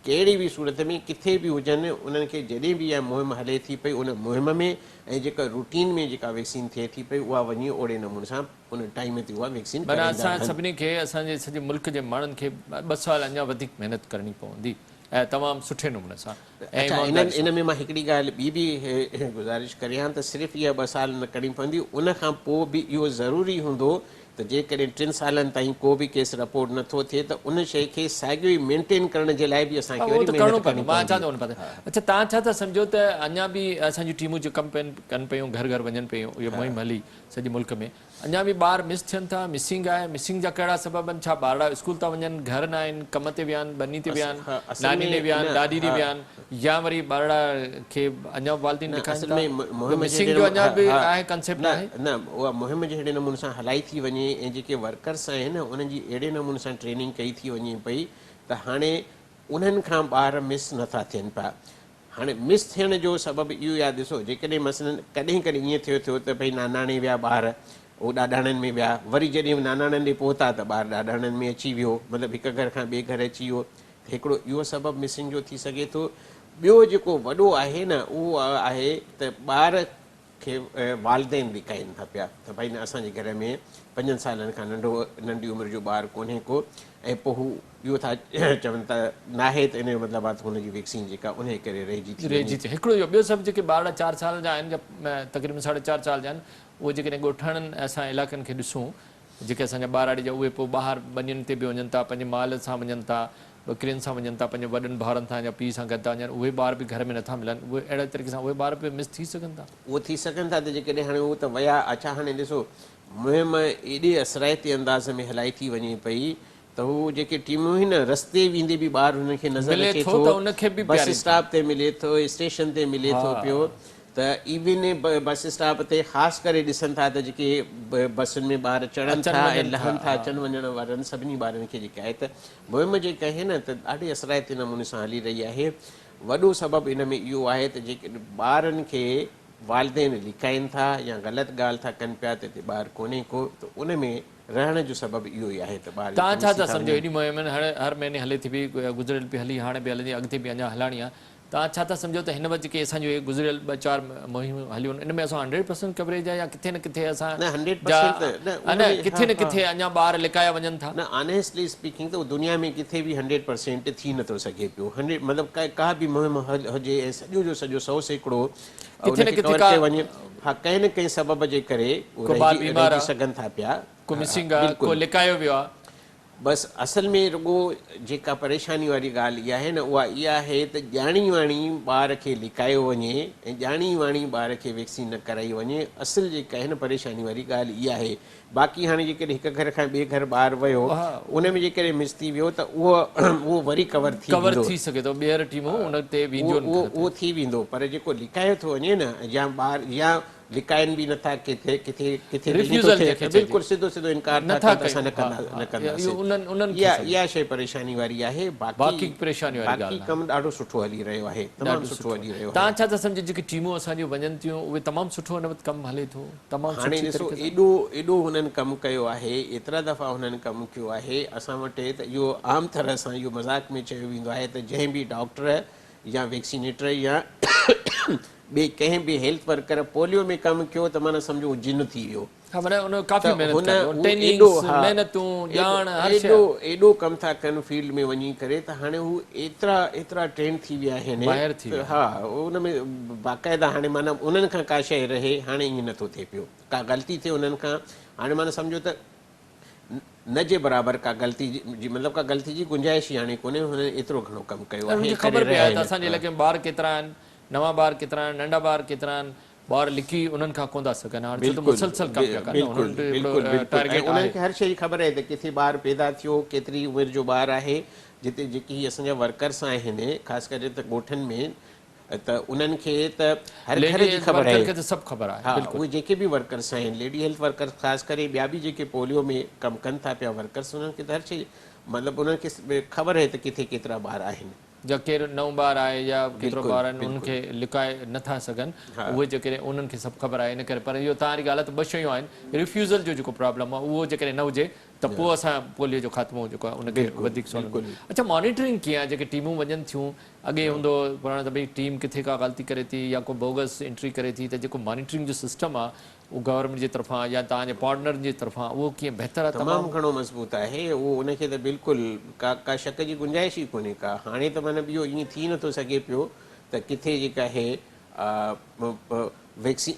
ڪهڙي به صورت ۾ ڪٿي به هجن انهن کي جڏهن به اها مهم هلي ٿي پئي ان مهم ۾ ۽ جيڪا روٽين ۾ جيڪا ويڪسين ٿئي ٿي پئي اها وڃي اوڙي نموني سان ان ٽائيم تي اها ويڪسين معنيٰ ڪرائيندا اسان رهن. سڀني کي اسان جي سڄي ملڪ جي ماڻهن کي ٻه سال اڃا وڌيڪ محنت ڪرڻي پوندي. ۽ تمام سٺي نموني سان ۽ اڇا ايمانداري ان سان. ۾ مان هڪڙي ڳالهه ٻي به گذارش ڪريان ته صرف اها ٻه سال نه ڪرڻي پوندي ان کان پوء به اهو ضروري هوندو ته جيڪڏهن ٽن سالن تائين ڪو به ڪيس رپورٽ نه ٿو ٿئي ته ان شيء کي ساڳيو ئي مينٽين ڪرڻ جي لاء به اسان ها کي اهو وري ته ڪرڻو محنت ڪرڻي پوندو مان اچان پوندي ٿو ان پاسي اڇا توهان ڇا ٿا سمجهو ته اڃا به اسان جون ٽيمون جيڪي ڪم پين ڪن پيون گهر گهر وڃن پيون اهي مهم هلي سڄي ملڪ ۾ اڃا به ٻار مس ٿين ٿا، مسنگ آهي، مسنگ جا ڪهڙا سبب آهن، ڇا ٻارڙا اسڪول ٿا وڃن، گهر نه آهن، ڪم تي ويا آهن، ٻني تي ويا آهن، اصل ناني ۾ ڏي ويا آهن، نه ڏاڏي ڏي ها ويا آهن يا وري ٻارڙا کي اڃا به والدين نه لکائن اصل ٿا، ۾ اهو مهم مسنگ جهڙي جو اڃا ها به ها آهي ڪنسيپٽ نه آهي. نه اها مهم جهڙي نموني سان هلائي ٿي وڃي ۽ جيڪي ورڪرس آهن انهن جي اهڙي نموني سان ٽريننگ ڪئي ٿي وڃي پئي ته هاڻي انهن کان ٻار مس نٿا ٿين پيا هاڻي مس ٿيڻ جو سبب اهو ئي آهي ڏسو جيڪڏهن مثلاً ڪڏهن ڪڏهن ائين ٿيو ٿيو ته ڀئي ناناڻي ويا ٻار هو ڏاڏاڻن ۾ ويا وري جڏهن ناناڻن ڏي پهتا ته ٻار ڏاڏاڻن ۾ اچي ويو مطلب هڪ گهر کان ٻئي گهر اچي ويو ته هڪڙو اهو سبب مسنگ جو ٿي سگهي ٿو ٻيو جيڪو وڏو آهي نه اهو آهي ته ٻار کي والدين لڪائين ٿا پيا ته ڀائي نه اسان جي گهر ۾ پنجن سالن کان ننڍو ننڍي عمر جو ٻار ڪونهي ڪو ۽ پوء هو اهو ٿا چون ته ناهي ته ان جو مطلب آهي ته هن جي ويڪسين جيڪا انهي ڪري رهجي ٿي رهجي وڃي. ٿي هڪڙو اهو ٻيو سڀ جيڪي ٻارڙا 4 سال جا آهن يا تقريبن ساڍي چار سال جا آهن اهي جيڪڏهن ڳوٺاڻن اسان علائقن کي ڏسون جيڪي اسان جا ٻهراڙي جا اهي پوء ٻاهر ٻنين تي به وڃن ٿا، پنهنجي مال سان وڃن ٿا، ٻڪرين سان وڃن ٿا، پنهنجي وڏن ڀائرن سان يا پيء سان گڏ ٿا وڃن، اهي ٻار به گهر ۾ نٿا ملن، اهي اهڙي طريقي سان اهي ٻار به مس ٿي سگهن ٿا. اهي ٿي سگهن ٿا ته جيڪڏهن هاڻي هو ته ويا، اڇا هاڻي ڏسو مهم ايڏي اثرائتي انداز ۾ هلائي ٿي وڃي پئي ته هو جيڪي ٽيمون هن رستي ويندي به ٻار هنن کي نظر ملي اچي ٿو ٿو، ته ان کي به بس پيارين ٿا. اسٽاپ تي ملي ٿو، اسٽيشن تي ملي ٿو پيو ته ايون بس اسٽاپ تي خاص ڪري ڏسن ٿا ته جيڪي بسن ۾ ٻار چڙهن اچن ٿا ۽ وڃن ٿا لهن ٿا اچن وڃڻ وارن سڀني ٻارن کي جيڪا آهي ته مهم جيڪا آهي نه ته ڏاڍي اثرائتي نموني سان هلي رهي آهي وڏو سبب ان ۾ اهو آهي ته جيڪي ٻارن کي والدين لڪائين ٿا يا غلط ڳالهه ٿا ڪن پيا ته هتي ٻار ڪونهي ڪو ته ان ۾ رهڻ جو سبب اهو ئي آهي ته ٻار توهان جيڪي ڇا مس ٿا ٿا سمجهو وڃن. ايڏي مهم هر هر مهيني هلي ٿي پئي گذريل به هلي هاڻي به هلندي اڳتي به اڃا هلائڻي آهي توهان ڇا ٿا سمجهو ته هن وقت جيڪي اسان جون اهي گذريل ٻه چار مهمون هليون آهن ان ۾ اسان هنڊريڊ پرسنٽ ڪوريج آهي يا ڪٿي نه ڪٿي اسان نه هنڊريڊ جا پرسنٽ ته نه ان نه ۾ ڪٿي ها نه ها ڪٿي اڃا ٻار لڪايا وڃن ٿا. نه آنيسٽلي اسپيڪنگ ته دنيا ۾ ڪٿي به هنڊريڊ پرسنٽ ٿي نٿو سگهي پيو هنڊريڊ مطلب ڪا به مهم هجي ۽ سڄو جو سڄو 100% ڪٿي ان نه کي ڪٿي ڪور ڪا ڪيو وڃي ها ڪنهن نه ڪنهن سبب جي ڪري ڪو ٻار رهجي بيمار رهجي آهي سگهن ٿا پيا ڪو ها مسنگ آهي ڪو بلڪل لڪايو ويو آهي. بس اصل ۾ رڳو جيڪا پريشاني واري ڳالهه اها آهي نه اها اها آهي ته ڄاڻي واڻي ٻار کي لڪايو وڃي ۽ ڄاڻي واڻي ٻار کي ويڪسين نه ڪرائي وڃي اصل جيڪا آهي نه پريشاني واري ڳالهه اها آهي باقي هاڻي جيڪڏهن هڪ گهر کان ٻئي گهر ٻار ويو ان ۾ جيڪڏهن مس ٿي ويو ته اهو اهو وري ڪور ٿي ڪور ويندو ٿي سگهي ٿو ٻيهر ٽيمون ان تي وينديون اهو اهو ٿي ويندو پر جيڪو لڪايو ٿو وڃي نه يا ٻار يا لڪائن به نٿا ڪٿي ڪٿي ڪٿي به ائين ٿو ريفيوزل ٿئي جنهن کي ته چئجي بلڪل سڌو سڌو انڪار ٿا نٿا ڪن ته اسان ڪيون نه ها ڪندا ها نه اهو ڪنداسين انهن انهن کي اها سمجهه اها شيء پريشاني واري آهي باقي باقي پريشاني واري باقي ڳالهه ناهي ڪم ڏاڍو سٺو هلي رهيو آهي تمام ڏاڍو سٺو سٺو هلي رهيو آهي توهان ڇا ٿا سمجهو جيڪي ٽيمون اسان جون وڃن ٿيون اهي تمام سٺو هن وقت ڪم هلي ٿو تمام هاڻي سٺي ڏسو طريقي سان ايڏو ايڏو هنن ڪم ڪيو آهي ايترا دفعا هنن ڪم ڪيو آهي اسان وٽ ته اهو عام طرح سان اهو مذاق ۾ چيو ويندو آهي ته جنهن به ڊاڪٽر يا ويڪسينيٽر يا ٻئي ڪنهن به هيلٿ ورڪر پوليو ۾ ڪم ڪيو ته معنيٰ سمجهو هو جن ٿي ويو. ها معنيٰ ان ڪافي ته محنت هن ڪري هو ايڏو ٽريننگس ها محنتون ايڏو ڄاڻ هر شيء ايڏو ايڏو ڪم ٿا ڪن فيلڊ ۾ وڃي ڪري ته هاڻي هو ايترا ايترا ٽرينڊ ٿي ويا آهن ماهر ٿي ته ويا ها ان ۾ باقاعده هاڻي معنيٰ انهن کان ڪا شيء رهي هاڻي ائين نٿو ٿئي پيو ڪا غلطي ٿئي انهن کان هاڻي معنيٰ سمجهو ته نه جي برابر ڪا غلطي جي مطلب ڪا غلطي جي گنجائش ئي هاڻي ڪونهي هنن ايترو گهڻو ڪم ڪيو انهن آهي کي ڪري خبر به رهيا آهي ته آهن اسان جي علائقي ۾ ٻار ڪيترا آهن نوان ٻار ڪيترا آهن ننڍا ٻار ڪيترا آهن ٻار لڪي انهن کان ڪونه ٿا سگهن هاڻي ڇو ته بلڪل مسلسل ڪم پيا ڪن نه بلڪل انهن وٽ هڪڙو بلڪل بلڪل ۽ ٽارگيٽ انهن آهي. کي هر شيء جي خبر آهي ته ڪٿي ٻار پيدا ٿيو ڪيتري عمر جو ٻار آهي جتي جيڪي هي اسان جا ورڪرس آهن خاص ڪري ته ڳوٺن ۾ ته انهن کي ته هر گهر ليڊي جي هيلٿ خبر ورڪر آهي کي ته سڀ خبر آهي ها بلڪل. اهي جيڪي به ورڪرس آهن ليڊي هيلٿ ورڪرس خاص ڪري ٻيا به جيڪي پوليو ۾ ڪم ڪن ٿا پيا ورڪرس انهن کي ته هر شيء مطلب انهن کي خبر آهي ته ڪٿي ڪيترا ٻار آهن. يا ڪير نئون ٻار آهي يا ڪيترو بلڪل ٻار آهن انهن بلڪل کي لڪائي نه ٿا سگهن ها. اهي جيڪڏهن انهن کي سڀ خبر آهي ان ڪري پر اهو توهان واري ڳالهه آهي ته ٻه شيون آهن ريفيوزل جو جيڪو پرابلم آهي اهو جيڪڏهن نه هجي ته پوء اسان پوليو جو خاتمو جيڪو آهي ان کي بلڪل وڌيڪ سولو بلڪل اڇا مانيٽرنگ ڪيئن آهي جيڪي ٽيمون وڃن ٿيون اڳي هوندو هو پراڻو ته ڀئي ٽيم ڪٿي ڪا غلطي ڪري ٿي يا ڪو بوگس انٽري ڪري ٿي ته جيڪو مانيٽرنگ جو سسٽم آهي اهو گورنمينٽ جي طرفان يا توهان جي پارٽنرن جي طرفان اهو ڪيئن بهتر آهي تمام تمام گهڻو مضبوط آهي اهو ان کي ته بلڪل ڪا ڪا شڪ جي گنجائش ئي ڪونهي ڪا هاڻي ته معنيٰ اهو ائين ٿي نٿو سگهي پيو ته ڪٿي جيڪا آهي ويڪسين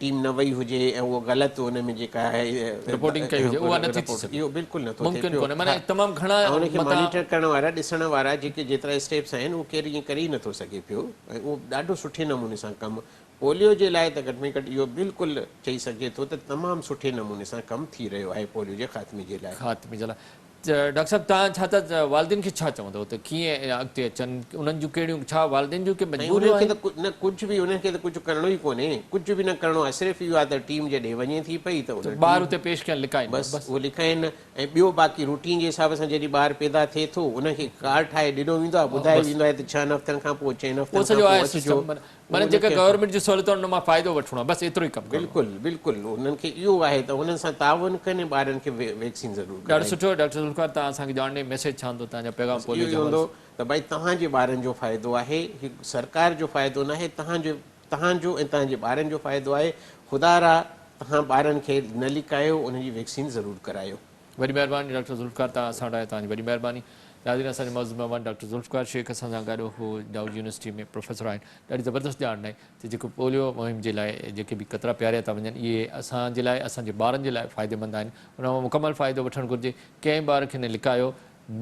ٽيم نه وئي هجي ۽ اهو غلط ان ۾ جيڪا آهي رپورٽنگ ڪئي هجي اها نٿي ٿي سگهي اهو بلڪل نٿو ٿئي ممڪن پيو ڪونهي معنيٰ تمام گهڻا ۽ ان کي متان مانيٽر ڪرڻ وارا ڏسڻ وارا جيڪي جيترا اسٽيپس آهن اهو ڪير ائين ڪري ئي نٿو سگهي پيو ۽ اهو ڏاڍو سٺي نموني سان ڪم پوليو جي لاء ته گهٽ ۾ گهٽ اهو بلڪل چئي سگهجي ٿو ته تمام سٺي نموني سان ڪم ٿي رهيو آهي پوليو جي خاتمي جي لاء. خاتمي جي لاء ڊاڪٽر صاحب توهان ڇا ٿا والدين کي ڇا چوندؤ ته ڪيئن اڳتي اچن انهن جون ڪهڙيون ڇا والدين جون ڪي سائين مجبوريون انهن کي آهن؟ ته نه ڪجهه به انهن کي ته ڪجهه ڪرڻو ئي ڪونهي ڪجهه به نه ڪرڻو آهي صرف اهو آهي ته ٽيم جڏهن وڃي ٿي پئي ته ان ٻار ٽيم اتي پيش ڪين لڪائين نه بس بس. اهو لڪائين نه ۽ ٻيو باقي روٽين جي حساب سان جڏهن ٻار پيدا ٿئي ٿو ان کي ڪارڊ ٺاهي ڏنو ويندو آهي ٻڌايو بس ويندو آهي ته ڇهن هفتن کان پوء چئن اهو هفتن کان سڄو پوء آهي اچجو سسٽم معنيٰ جيڪا گورنمينٽ جون سهولتون آهن ان مان فائدو وٺڻو آهي بس ايترو ئي ڪم ڪرڻو آهي. بلڪل بلڪل انهن کي اهو آهي ته انهن سان تعاون ڪن ۽ ٻارن کي ويڪسين ضرور ڏاڍو ڪرائين. سٺو ڊاڪٽر ذوالفقار توهان اسان کي ڄاڻ ڏني ميسيج ڇا هوندو توهان جا پيغام بس پوليو اهو ئي جي حوالي هوندو سان. ته ڀائي توهان جي ٻارن جو فائدو آهي هي سرڪار جو فائدو ناهي توهان جو توهان جو ۽ توهان جي ٻارن جو فائدو آهي خدا را توهان ٻارن کي نه لڪايو انهن جي ويڪسين ضرور ڪرايو. وڏي مهرباني ڊاڪٽر ذوالفقار توهان اسان وٽ آيا توهان جي وڏي مهرباني. ناظرين اسان جو معزز مهمان ڊاڪٽر ذوالفقار شيخ اسان سان گڏ هو ڊائوڊ يونيورسٽي ۾ پروفيسر آهن ڏاڍي زبردست ڄاڻ ڏنائين ته جيڪو پوليو مهم جي لاء جيڪي به قطرا پياريا ٿا وڃن اهي اسان جي لاء اسان جي ٻارن جي لاء فائديمند آهن ان مان مڪمل فائدو وٺڻ گهرجي ڪنهن ٻار کي نه لڪايو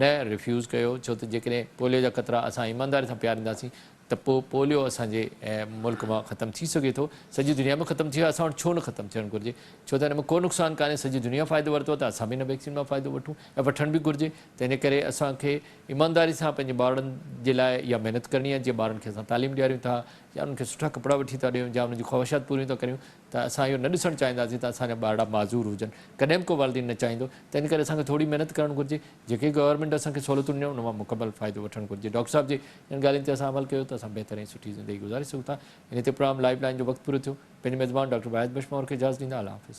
نه ريفيوز ڪيو ڇو ته جيڪڏهن پوليو جا قطرا اسان ايمانداري سان پيارينداسين ته پوء پوليو اسان جي ملڪ مان ختم ٿي سگهي ٿو، سڄي دنيا ۾ ختم ٿي ويو آهي، اسان وٽ ڇو نه ختم ٿيڻ گهرجي، ڇو ته ان ۾ ڪو نقصان ڪانهي، سڄي دنيا فائدو ورتو آهي ته اسان به ان ويڪسين مان فائدو وٺون ۽ وٺڻ به گهرجي، تنهنجي ڪري اسان کي ايمانداري سان پنهنجي ٻارڙن جي لاء اها محنت ڪرڻي آهي، جيئن ٻارن کي اسان تعليم ڏياريون ٿا يا انهن کي سٺا ڪپڙا وٺي ٿا ڏيون يا انهن جون خواهشات پوريون ٿا ڪريون ته اسان اهو نه ڏسڻ چاهينداسين ته اسان جا ٻارڙا معذور هجن، ڪڏهن به ڪو والدين نه چاهيندو، تنهن ڪري اسان کي ٿوري محنت ڪرڻ گهرجي، جيڪي گورنمينٽ اسان کي سهولتون ڏنيون ان مان مڪمل فائدو وٺڻ گهرجي، ڊاڪٽر صاحب جي انهن ڳالهين تي اسان عمل ڪيو ته اسان بهتر ۽ سٺي زندگي گذاري سگهون ٿا. انهي تي پروگرام لائيف لائين جو وقت پورو ٿيو. پنهنجي ميزبان ڊاڪٽر واحد بخش مهر کي اجازت ڏيندا. الله حافظ.